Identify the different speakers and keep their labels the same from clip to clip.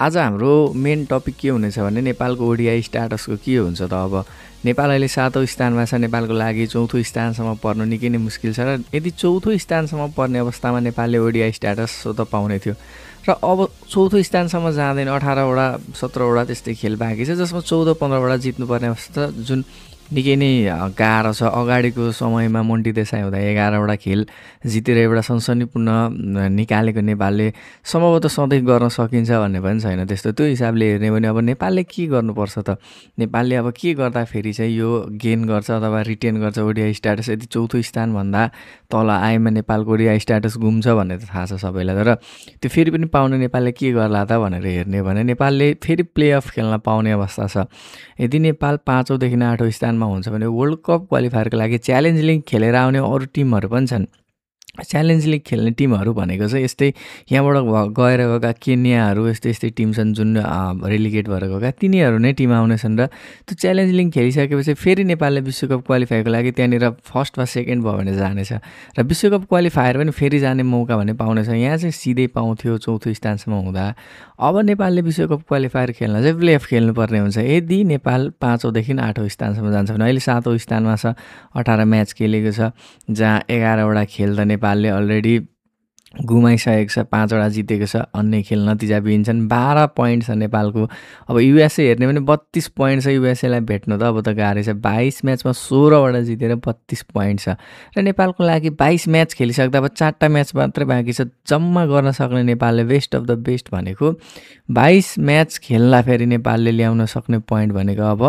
Speaker 1: आज हाम्रो main topic के हुनेछ भने नेपालको ओडिआई स्ट्याटसको के हुन्छ त अब नेपाल अहिले 7औं स्थानमा छ। नेपालको लागि 4थो स्थानसम्म पर्नु निकै नै मुस्किल छ र यदि 4थो स्थानसम्म पर्ने अवस्थामा नेपालले ओडिआई स्ट्याटस त पाउने थियो र अब 4थो स्थानसम्म जाँदैन। 18वटा 17वटा त्यस्तै खेल बाँकी छ जसमा 14-15वटा जित्नुपर्ने अवस्था जुन निकै नै गाह्रो छ। अगाडिको समयमा मन्टी देसाई हुँदा 11वटा खेल जितेर एउटा सनसनीपूर्ण निकालेको नेपालले सम्भवतः सधैँ गर्न सकिन्छ भन्ने पनि छैन। त्यस्तो त्यो हिसाबले हेर्ने भने अब नेपालले के गर्नुपर्छ त? नेपालले अब के गर्दाखेरि चाहिँ यो गेन गर्छ अथवा रिटेन गर्छ ओडिआई स्ट्याटस? यदि 4थो स्थानभन्दा तल आएमा नेपालको ओडिआई स्ट्याटस गुम्छ भन्ने त थाहा छ सबैलाई, तर त्यो फेरि पनि पाउने नेपालले के गर्ला त भनेर हेर्ने भने नेपालले फेरि प्लेअफ खेल्न पाउने अवस्था छ। यदि नेपाल 5औँदेखि 8औँ स्थानमा हुन्छ भने वर्ल्ड कप क्वालिफायरको लागि च्यालेन्ज लिग खेलेर आउने अरू टिमहरू पनि छन्। च्यालेन्ज लिग खेल्ने टिमहरू भनेको चाहिँ यस्तै यहाँबाट गएर गएका केन्याहरू यस्तै टिम छन् जुन रेलिगेट भएर गएका, तिनीहरू नै टिम आउनेछन् र त्यो च्यालेन्ज लिग खेलिसकेपछि फेरि नेपालले विश्वकप क्वालिफायरको लागि त्यहाँनिर फर्स्ट वा सेकेन्ड भयो भने जानेछ र विश्वकप क्वालिफायर पनि फेरि जाने मौका भने पाउनेछ। यहाँ चाहिँ सिधै पाउँथ्यो 4थो स्थानसम्म हुँदा। अब नेपालले विश्वकप क्वालिफायर खेल्न चाहिँ प्लेअफ खेल्नुपर्ने हुन्छ। यदि नेपाल 5औँदेखि 8औँ स्थानसम्म जान्छ भने अहिले 7औँ स्थानमा छ, 18 म्याच खेलेको छ जहाँ 11वटा खेल त नेपालले अलरेडी गुमाइसकेको छ, 5वटा जितेको छ। अन्य खेल नतिजा बिन्छन्। 12 पोइन्ट छ नेपालको। अब युएसए हेर्ने भने 32 पोइन्ट छ। युएसएलाई भेट्नु त अब त गाह्रै छ। 22 म्याचमा 16वटा जितेर 32 पोइन्ट छ र नेपालको लागि 22 म्याच खेलिसक्दा अब 4टा म्याच मात्रै बाँकी छ। जम्मा गर्न सक्ने नेपालले बेस्ट अफ द बेस्ट भनेको 22 म्याच खेल्दा फेरि नेपालले ल्याउन सक्ने पोइन्ट भनेको अब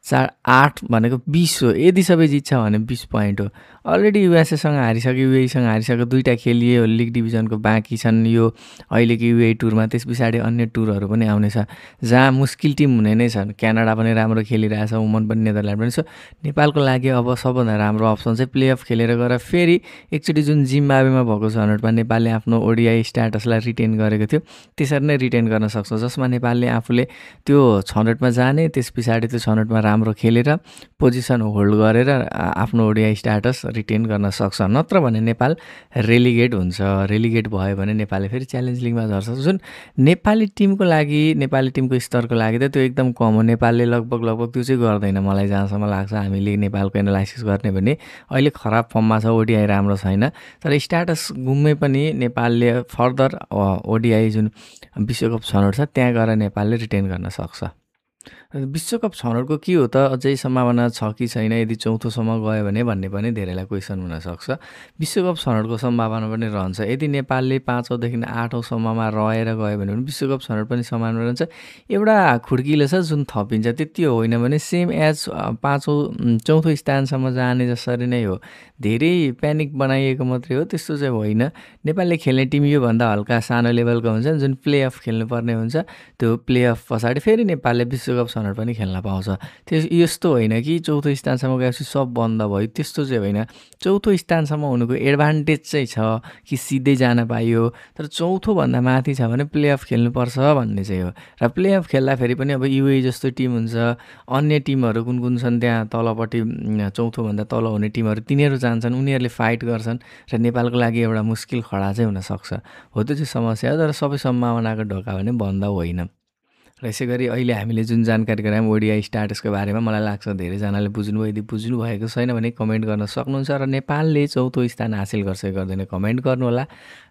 Speaker 1: 8 भनेको 20 हो। यदि सबै जित्छ भने 20 पोइन्ट हो। अलरेडी युएसएसँग हारिसक्यो, युएईसँग हारिसक्यो। 2टा खेलियो, लिग डिभिजनको बाँकी छन् यो अहिलेको युएई टुरमा। त्यस पछाडि अन्य टुरहरू पनि आउनेछ जहाँ मुस्किल टिम हुने नै छन्। क्यानाडा पनि राम्रो खेलिरहेछ, ओमन पनि, नेदरल्यान्ड पनि। सो नेपालको लागि अब सबभन्दा राम्रो अप्सन चाहिँ प्लेअफ खेलेर गएर फेरि एकचोटि जुन जिम्बाब्वेमा भएको 100मा नेपालले आफ्नो ओडिआई स्ट्याटसलाई रिटेन गरेको थियो त्यसरी नै रिटेन गर्न सक्छ, जसमा नेपालले आफूले त्यो 100मा जाने, त्यस पछाडि त्यो 100मा राम्रो खेलेर पोजिसन होल्ड गरेर आफ्नो ओडिआई स्ट्याटस रिटेन गर्न सक्छ। नत्र भने नेपाल रेलिगेट हुन्छ। रेलिगेट भयो भने नेपालले फेरि च्यालेन्ज लिगमा झर्छ, जुन नेपाली टिमको लागि, नेपाली टिमको स्तरको लागि त त्यो एकदम कम हो। नेपालले लगभग त्यो चाहिँ गर्दैन मलाई जहाँसम्म लाग्छ। हामीले नेपालको एनालाइसिस गर्ने भने अहिले खराब फर्ममा छ, ओडिआई राम्रो छैन, तर स्ट्याटस गुम्मे पनि नेपालले फर्दर ओडिआई जुन विश्वकप छनौट छ त्यहाँ गएर नेपालले रिटेन गर्न सक्छ। विश्वकप छनौटको के हो त अझै सम्भावना छ कि छैन, यदि 4थोसम्म गयो भने भन्ने पनि धेरैलाई क्वेसन हुनसक्छ। विश्वकप छनौटको सम्भावना पनि रहन्छ। यदि नेपालले 5औँदेखि 8औँसम्ममा रहेर गयो भने विश्वकप छनौट पनि सम्भावना रहन्छ। एउटा खुड्किलो छ जुन थपिन्छ, त्यति होइन भने सेम एज 4थो स्थानसम्म जाने जसरी नै हो। धेरै प्यानिक बनाइएको मात्रै हो, त्यस्तो चाहिँ होइन। नेपालले खेल्ने टिम योभन्दा हल्का सानो लेभलको हुन्छ जुन प्लेअफ खेल्नुपर्ने हुन्छ। त्यो प्लेअफ पछाडि फेरि नेपालले विश्वकप छनौट पनि खेल्न पाउँछ। यस्तो होइन कि 4थो स्थानसम्म गएपछि सब बन्द भयो, त्यस्तो चाहिँ होइन। 4थो स्थानसम्म हुनुको एडभान्टेज चाहिँ छ कि सिधै जान पाइयो, तर 4थोभन्दा माथि छ भने प्लेअफ खेल्नुपर्छ भन्ने चाहिँ हो। र प्लेअफ खेल्दाखेरि पनि अब युएई जस्तो टिम हुन्छ, अन्य टिमहरू कुन कुन छन् त्यहाँ तलपट्टि 4थोभन्दा तल हुने टिमहरू, तिनीहरू जान्छन्, उनीहरूले फाइट गर्छन् र नेपालको लागि एउटा मुस्किल खडा चाहिँ हुनसक्छ। हो त्यो चाहिँ समस्या हो, तर सबै सम्भावनाको ढोका भने बन्द होइन। र यसै गरी अहिले हामीले जुन जानकारी गरायौँ ओडिआई स्ट्याटसको बारेमा, मलाई लाग्छ धेरैजनाले बुझ्नुभयो। यदि बुझ्नु भएको छैन भने कमेन्ट गर्न सक्नुहुन्छ र नेपालले 4थो स्थान हासिल गर्छ कि गर्दैन कमेन्ट गर्नुहोला।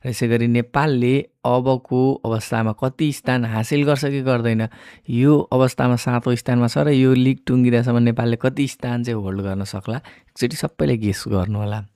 Speaker 1: र यसै गरी नेपालले अबको अवस्थामा कति स्थान हासिल गर्छ कि गर्दैन, यो अवस्थामा 7औँ स्थानमा छ र यो लिग टुङ्गिँदासम्म नेपालले कति स्थान चाहिँ होल्ड गर्न सक्ला, एकचोटि सबैले गेस गर्नुहोला।